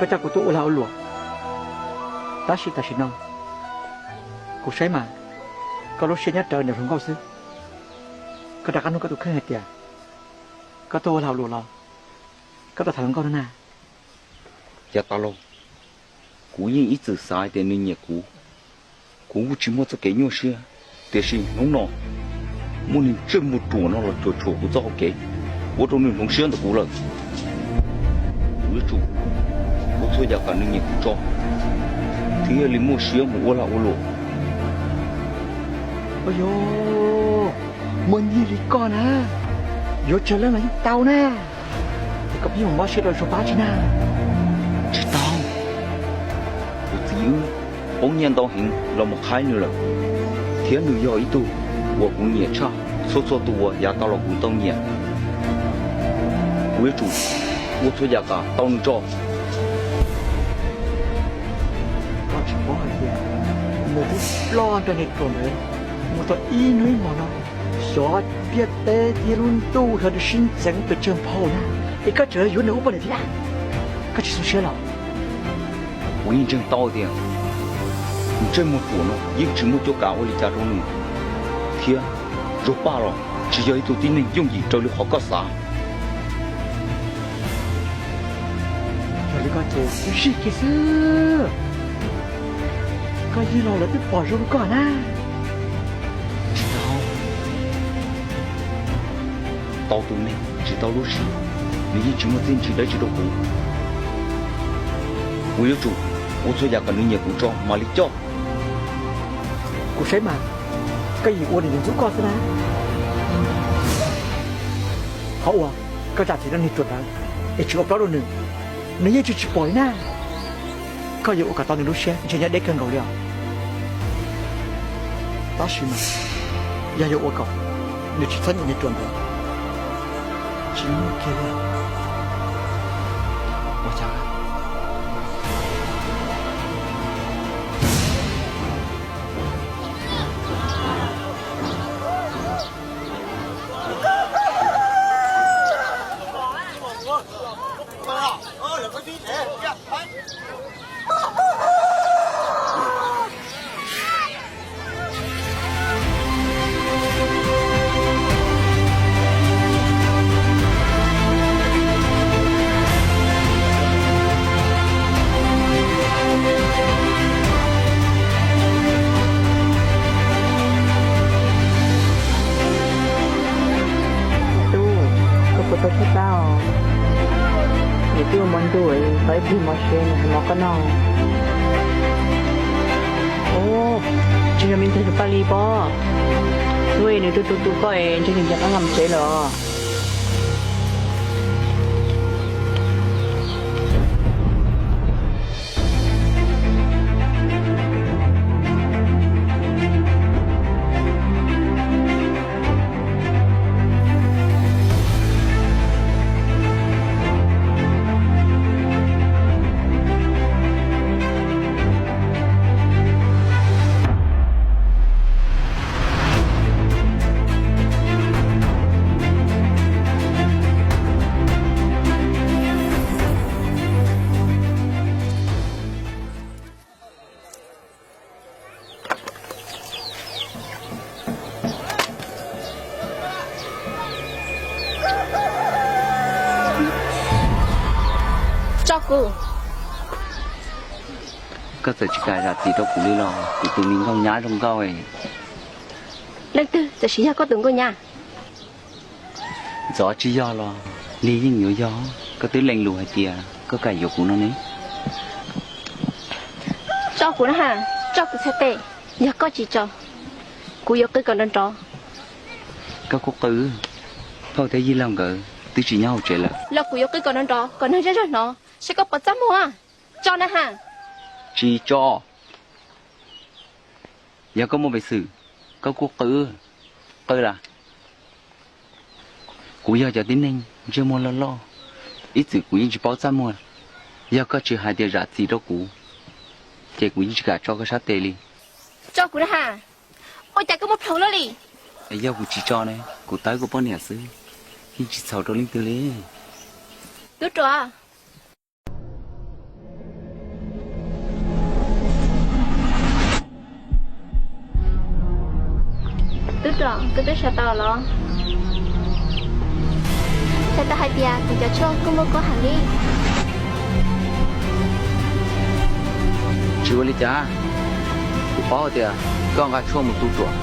Koj coj kuv tuaj ua lag ua luam, tab sis tam sim no kuv saib mas koj lub siab nyob rawv nram hluas nkauj xwb. Koj rov qab nug koj tus kheej hais tias koj tuaj ua lag ua luam los koj tuaj tham hluas nkauj no na? Yav tas los kuv yeej ib txwm xav hais tias nws nyiam kuv, kuv kuj tsis muaj txoj kev nyuaj siab, tiam sis hnub no muaj niag ntsej muag ruam no los cuam tshuam kuv txoj hau kev, ua rau nws hloov siab ntawm kuv lawm. Kuv yuav tsum ua txhua yam kom nws nyiam kuv tso, thiaj li muaj siab mus ua lag ua luam. Ua yog muaj nyiaj li koj na, yuav tsawg leej los yeej tau na. Es koj pheej mus mob siab rau Zuag Paj tsi na? Tsis tau, kuv txiv wb poob nyiaj ntau heev los mus qhaib nws lawm, thiab nws yog ib tug uas kuv nyiam tshaj txhua txhua tus uas yav tas los kuv tau nyiam. Kuv yuav tsum ua txhua yam kom tau nws tso. Koj tsis paub hais tias nws twb ploj nrog niag ruam ntawd mus tau ib hnub ib hmos no, xyov ntiaj teb thiab lub ntuj sawv daws sib ntxeev pes tsawg nphau na, es koj tseem yuav nws ua poj niam thiab? Koj tsis xu siab los? Kuv yeej ntseeg tau tias ntsej muag ruam no yeej tsis muaj cuab kav ua li cas rau nws, thiab Zuag Paj los tsis yog ib tug tib neeg yooj yim raws li qhov koj xav. Yog li koj ces kuv zij kiag xwb. Koj yig los lawv twb pom zoo li koj na. Tsis tau, tau tus neeg tsis tau lub siab, nws yeej tsis muaj txiaj ntsig dab tsi rau kuv. Kuv yuav tsum ua txhua yam kom nws nyiam kuv tso mam li coj. Kuv saib mas koj yeej ua nws ntxub koj xwb na. Qhov uas koj zam txim rau niag ruam ntawd es tsis ua plaub rau nws, nws yeej tsis tsis pom li na. Koj yuav ua kom tau nws lub siab ntshe nyob deb kawg nkaus li os. Tab sis mas yog yuav ua kom nws tsis txhob nyiam niag ruam ntawd, tsis muaj kiag li. Ua cas? Tub, koj puas tau tshaib plab os? Niam twb ua hmo ntuj, thov ib pliag mov siav nws hais mov koj noj. Ub, tsis yog me ntxhais tus paj li pob. Tub, nws twb tu tu koj es ntshe nws nco qab nqa mus tsev lawm os. Tso kuv. Koj txawm tsis kam zam txim rau kuv li los kuv tus me nkauj nyab zoo nkauj. Leej twg txawm sis yog koj tus nkauj nyab? Ntxov tsis yog los Lig yeej yuav yog, koj twb lees lus hais tias koj kam yuav kuv no ne. Tso kuv na ha, tso kuv txhais tes, yog koj tsis tso, kuv yuav qw kom nrov nrov. Koj kuj qw, phauj thiab yij laug nkawd twb tsis nyob hauv tsev lawm. Los kuv yuav qw kom nrov nrov kom neeg zej zog hnov saib koj puas txaj muag. Tso na ha. Tsis tso. Yog koj muaj peev xwm, koj kuj qw, qw las. Kuv yog cov tib neeg ntsej muag loj loj, ib txwm kuv yeej tsis paub txaj muag. Yog koj tsis hais tias zam txim rau kuv, ces kuv yeej tsis kam tso koj sab tes li. Tso kuv na ha, ua cas koj muaj plhaub loj li. Yog kuv tsis tso ne, kuv tawb kuv poj niam xwb, yeej tsis txhaum rau leej twg li. Tub Ruam. Ruam, koj twb xav tau los? Xav tau hais tias kuv cov tshuaj kuj muaj koob heev li. Tsis ua li cas, kuv paub tias koj nqa tshuaj mus tu Ruam.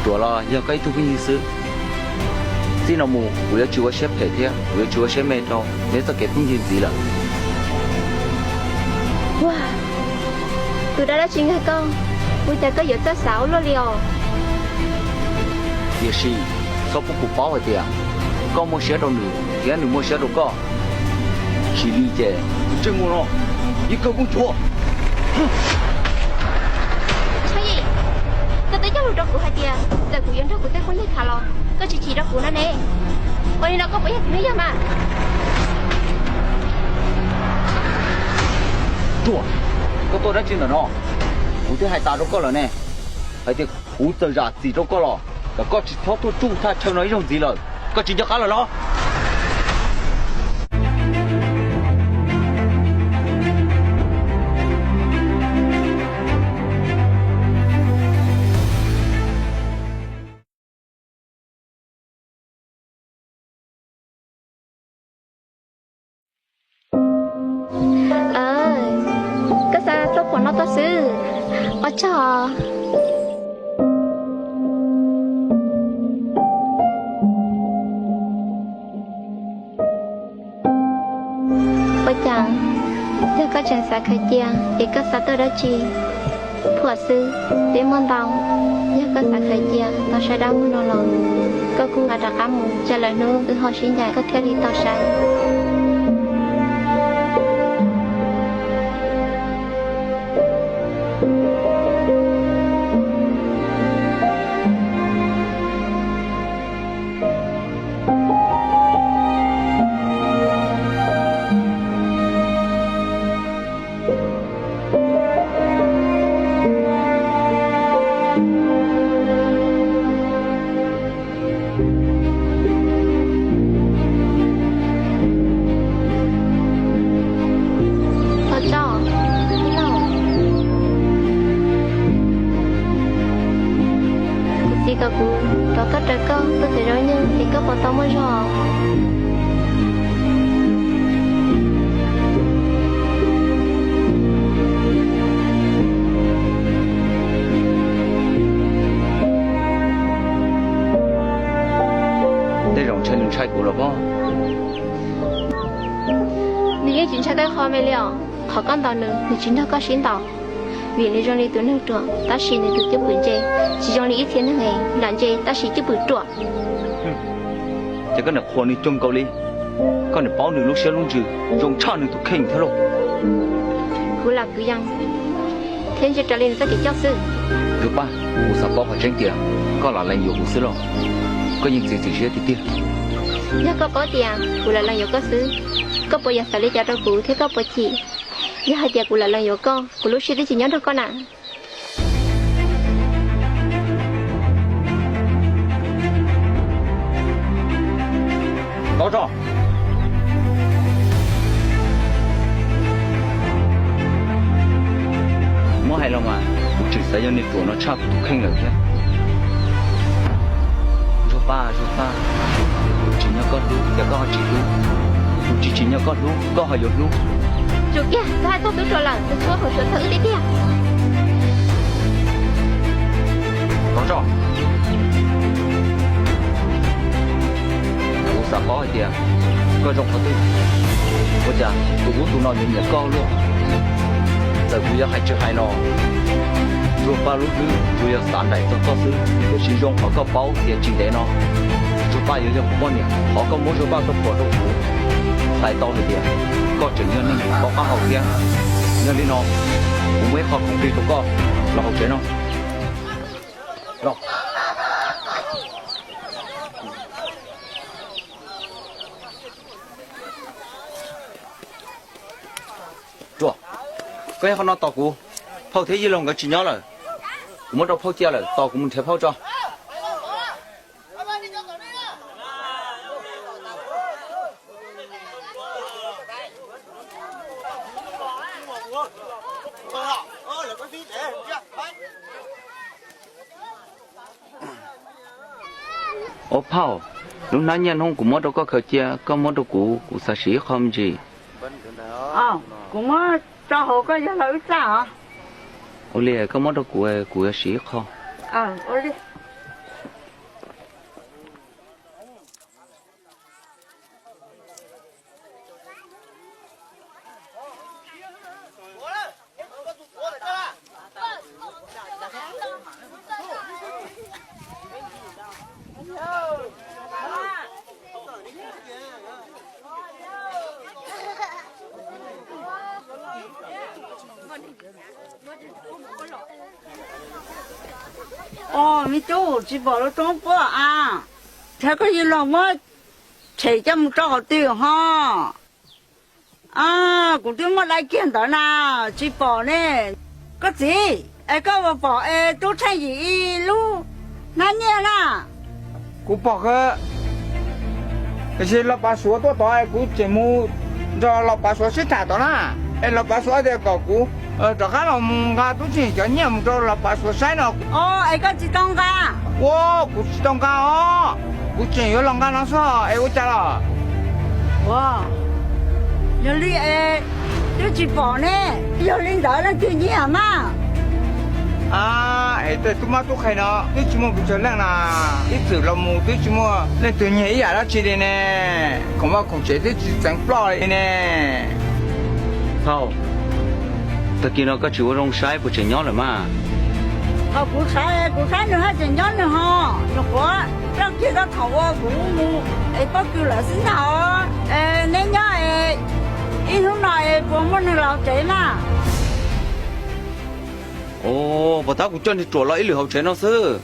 Ruam los yog koj ib tug phooj ywg xwb. Txij no mus kuv yuav tsis ua siab phem thiab kuv yuav tsis ua siab me rau neb txoj kev phooj ywg ntxiv lawm. Ua, tus dab dab tsi nkag koj, ua cas koj yuav txawj xav ua luaj li os? Tiam sis txhob pub kuv paub hais tias koj muaj siab rau nws thiab nws muaj siab rau koj. Tsis li ces tus ntsej muag no yeej kawg kuj nchuav. Tshaj Yim, koj twb cog lus rau kuv hais tias txawm kuv yuav nrog kuv tej phooj ywg tham los koj tsis chim rau kuv no ne. Ua li no koj puas yog kuv neeg yog mas? Ruam, koj tuaj dab tsi ntawm no? Kuv twb hais tas rau koj lawm ne, hais tias kuv txawm zam txim rau koj los kom koj tsis txhob tuaj tsuj thaj chaw no ib zaug ntxiv lawm. Koj tsis nco qab lawm los? Koj xa txoj phuam no tuaj xwb. Ua tsaug. Ua cas yog koj tseem xav khaws cia es koj xa tuaj dab tsi? Phuam xwb twb muaj ntau, yog koj xav khaws cia tau saib dab muag no los koj kuj nqa rov qab mus, tsam lwm hnub wb ho sib ncaim koj thiaj li tau saib. Thov txim, tij laug. Kuv txiv kom kuv rov tuaj raws koj tuaj txiav zaub nyuj es koj puas tau muaj zog? Tej zaum ntshai nws ntshai kuv los pob. Nws yeej tsis ntshai koj qhov me li os. Qhov koj ntaus nws, nws tsis nrog koj sib ntaus, vim nws zoo li tus neeg ruam tab sis nws tus cwj pwm ntse tsis zoo li ib txhia neeg es lam ntse tab sis cwj pwm ruam. Ces koj niam qhuas nws coob nkaus li, koj niam paub nws lub siab lub ntsws zoo tshaj nws tus kheej thiab lauj. Kuv lam kwv yees thiab ntsia raws li nws txoj kev coj xwb. Ntsuag Paj, kuv xav paub qhov tseeb tias koj lam lees yuav kuv xwb los? Koj yeej txiav txim siab tiag tiag. Yog koj paub tias kuv lam lees yuav koj xwb, koj puas yuav xav li cas rau kuv thiab koj puas chim? Yog hais tias kuv lam lees yuav koj, kuv lub siab twb tsis nyob nrog koj na. Tau tso. Muab hais los mas kuv tseem xav yog niag ruam no tshaj kuv tus kheej lawm thiab. Ntsuag Paj, Ntsuag Paj, kuv tsis nyob koj hlub ces koj ho tsis hlub, kuv tsis tsis nyob koj hlub koj ho yuav hlub. Tsum kiag, koj hais txog tub ruam lawm, tus txhua hauv Suav txog wb tiag tiag. Tau tso. Kuv xav paub hais tias koj zoo qhov twg, ua cas tus ub tus no yuav nyiam koj luaj. Txawm kuv yuav hais tsis hais los, Ntsuag Paj lub hlwb tsuas yog xav nraim txog koj xwb, tiam sis zoo qhov koj paub tias tsis ntev no Ntsuag Paj yuav yog kuv poj niam. Qhov koj muab Ntsuag Paj tau phuam rau kuv, txhais tau hais tias koj tseem yog neeg paub qab hau thiab. Yog li no, kuv muaj ib qho khoom plig rau koj, los hauv tsev no. Los. Ruam, koj yog qhov no tos kuv. Phauj thiab Yij Laug nkawd tsis nyob lawm, kuv muab rau Phauj cia lawm, tos kuv mus nrhiav Phauj tso. Ua phauj, lub hnab nyiaj hnub kuv muab rau koj khaws cia, koj muab rau kuv, kuv xav siv ib qho me ntsis. Kuv muab rau hauv koj yog los wb txaj os. Ua li koj muab rau kuv, kuv yuav siv ib qho. Os, me tub, tsis pom lub roob puab a. Ntshe koj yuav los muab tshem coj mus rau qhov twg ho? Kuv twb muab dai kiag ntawd na, tsis pom ne. Koj txiv, es koj puas pom es tub tsheej yim ib lub hnab nyiaj na? Kuv pom kawg, tiam sis los pav suav tuaj tod es kuv tseem mus nrog los pav suav sib tham tod na. Es los pav suav tias kom kuv rov qab los mus nqa tub tsheej cov nyiaj mus rau los pav suav saib no. Es koj tsis tau nqa? Ua, kuv tsis tau nqa os, kuv tseem yuav los nqa no xwb es ua cas los? Ua, yog li es twb tsis pom ne, yog li ntawd leej twg nyiag mas? Es tej tub mab tub qhe no twb tsis muaj pes tsawg leej na, ib txwm los mus twb tsis muaj leej twg nyiag ib yam dab tsi li ne. Khoom vaj khoom tsev twb tsis txeev ploj li ne. Thaum tag kis no koj tsis ua zoo saib puas tseem nyob lawm mas? Thaum kuv saib, kuv saib nws haj tseem nyob nws ho. Nyuam qhuav txog kiag rau thaum uas kuv mus es pob kws lawm xwb ntag. Es neb nyob es ib hnub no es puas muaj neeg los tsev mas? Os, puas tab kuv coj niag ruam los ib lwm hauv tsev no xwb.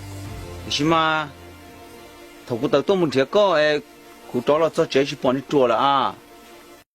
Tiam sis mas thaum kuv tawm tuaj mus nrhiav koj es kuv rov los txog tsev tsis pom niag ruam lawm a.